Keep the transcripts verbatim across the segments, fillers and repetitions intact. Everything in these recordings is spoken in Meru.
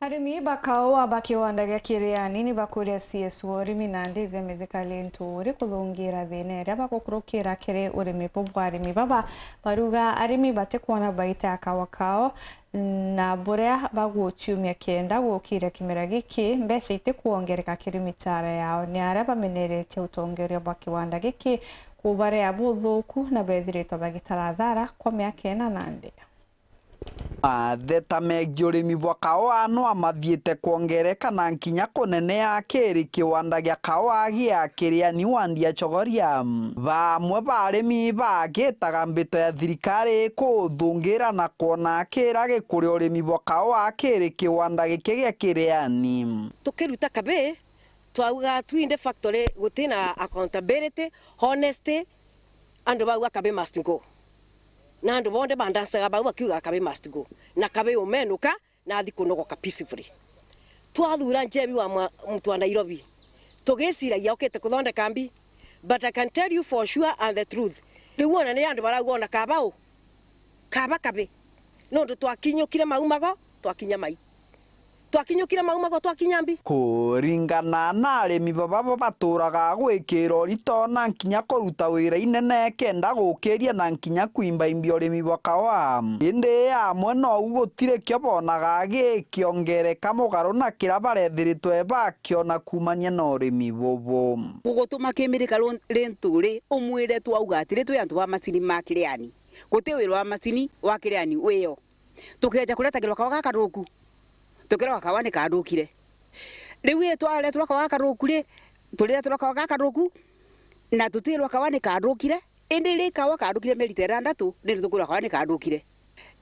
Arimi ba kaua ba kiwanda gia Kiriani ni bakuria C S O urimi nandi ithe mithikali nturi kuthungira thina iria bagukurukira kiri urimi buu bwa arimi baba. Baruga arimi batikwona baita ya kaua kao na buria baguciumia kenda gukira kimera giki, mbeca itikwongereka kiri micara yao. Ni aria bameneretie utongeria bwa kiwanda giki kubarea buthuku na bethiritwe bagitara athara kwa miaka ina nandi. Matheta megii urimi bwa kaua no amathiite kwongereka na nkinya kuneneha kiri kiwanda gia kaua gia Kiriani wandi ya Chogoria. Bamwe ba arimi bagitaga mbito ya thirikari kuthungira na kwona kira gikuria urimi bwa kaua kiri kiwanda giki gia Kiriani. Tukiruta kabi, twauga twinde factory gutina accountability, honesty, andu bauga kabi must go. Na andu bonthe bandansaga bau bakiuga kabi must go. Na kabi umenuka na athi kunogoka peacefully. Twathura Njemi wa mwa-, muntu wa Nairobi, tugiciragia ukite kuthondeka mbi. But I can tell you for sure and the truth, riu ona ni andu barauga ona kaba u, kaba kabi. Nondu twakinyukire maumago, twakinya mai. Twakinyukire maumago, twakinya mbi. Kuringana na arimi baba bo baturaga gwikira urito na nkinya kuruta wira inene kenda gukiria na nkinya kwimba imbi urimi bwa kawa. Indi amwe nou gutiri kio bonaga gikiongereka mugaru na kiria barethiritwe bakiona kumania na urimi bubu. Gugutuma kimirika ru-, rintu ri umwire twauga atiri twi antu ba macini ma Kiriani. Guti wira wa macini wa Kiriani wio. Tukeja kureterwa kawa gakaruku, tukirwa kawa ni kathukire. Riu i twareterwa kawa gakaruku ri, turireterwa kawa gakaruku, na tutirwa kawa ni kathukire, indi ri kawa kathukire mieri ta irandatu, nindi tukwirwa kawa ni kathukire.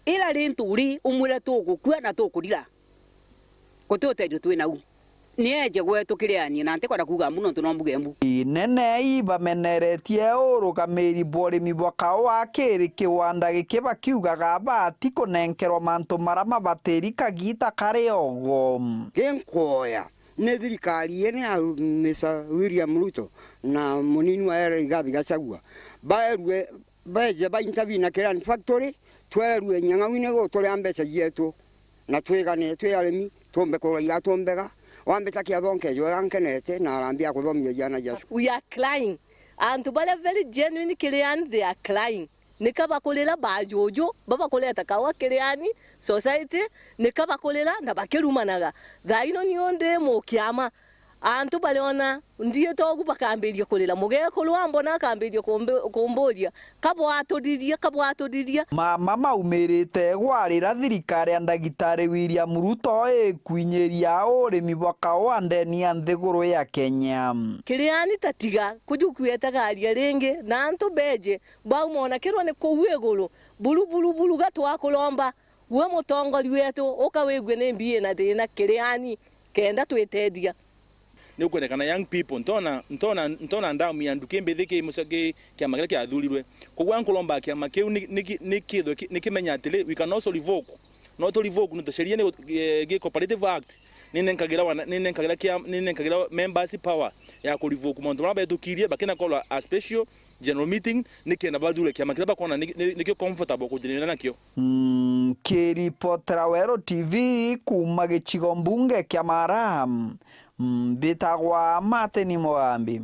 Ira ri nturi umwire tugukua na tukurira. Guti uteethio twi nau. Ni eeje gwetu Kiriani, na ntikwenda kuuga mbu nontu no mbuge mbu. Inene ibameneretie urugamiri bwa urimi bwa kaua kiri kiwanda giki bakiugaga bati kunenkerwa mantu maria mabatiri kagiita kari ogo. Ginkwoya ni thirikari ii ni ya Mister William Ruto na munini wa Rigathi Gachagua baerue beeje ba intervene na Kiriani factory, twerue Nyang'au ni guturia mbeca cietu, na twigane twi arimi, tuumbe kugura iratu mbega. Wambita kiatho nkejwega nkenete, na arambia kuthomithia ciana ciaku. We are crying. Antu baria very genuine Kiriani, they are crying. Nika bakurira bajuju, babakureta kawa Kiriani society, nika bakurira na bakirumanaga. Thaa ino niu ndi mukiama. Antu bariona ndiite ugu bakambiria kurira. Mugekuru ambona akambiria kumbi-, kumburia, "Kabwaturirie, kabwaturirie?" Mama maumirite gwarira thirikari ya ndagitari William Ruto ikwinyiria urimi bwa kaua ndeni ya nthiguru ya Kenya. Kiriani tatiga kujukuetagaria ringi, na antu beeje baumona kirwa ni kuu iguru, buru, buru, buru, gatwakuromba. Gwe mutongoria wetu, uka wigue ni mbi ina thina Kiriani, kenda twitethia. Ni ukwendekana young people, ntona, ntona, ntona ndamu ya nduki mbithi ki muca-, ki kiama kiria kiathurirwe. Koguo nkuromba kiama kiu ni, ni ki-, ni kithwe ki-, ni kimenya atiri, we can also revoke. No tu revoke, nontu sheria ni, eh, gi Cooperative Act, ni nenkagira wana, ni nenkagira kia, ni nenkagira members power ya ku revoke mauntu maria betukirie, bakina call a special general meeting, nikenda bathure kiama kiria bakona ni, ni, nikio comfortable kujinira nakio. Mm, kiripotera Weru T V kuuma gicigo mbunge kia Mara, mbitagwa Martin Mugambi.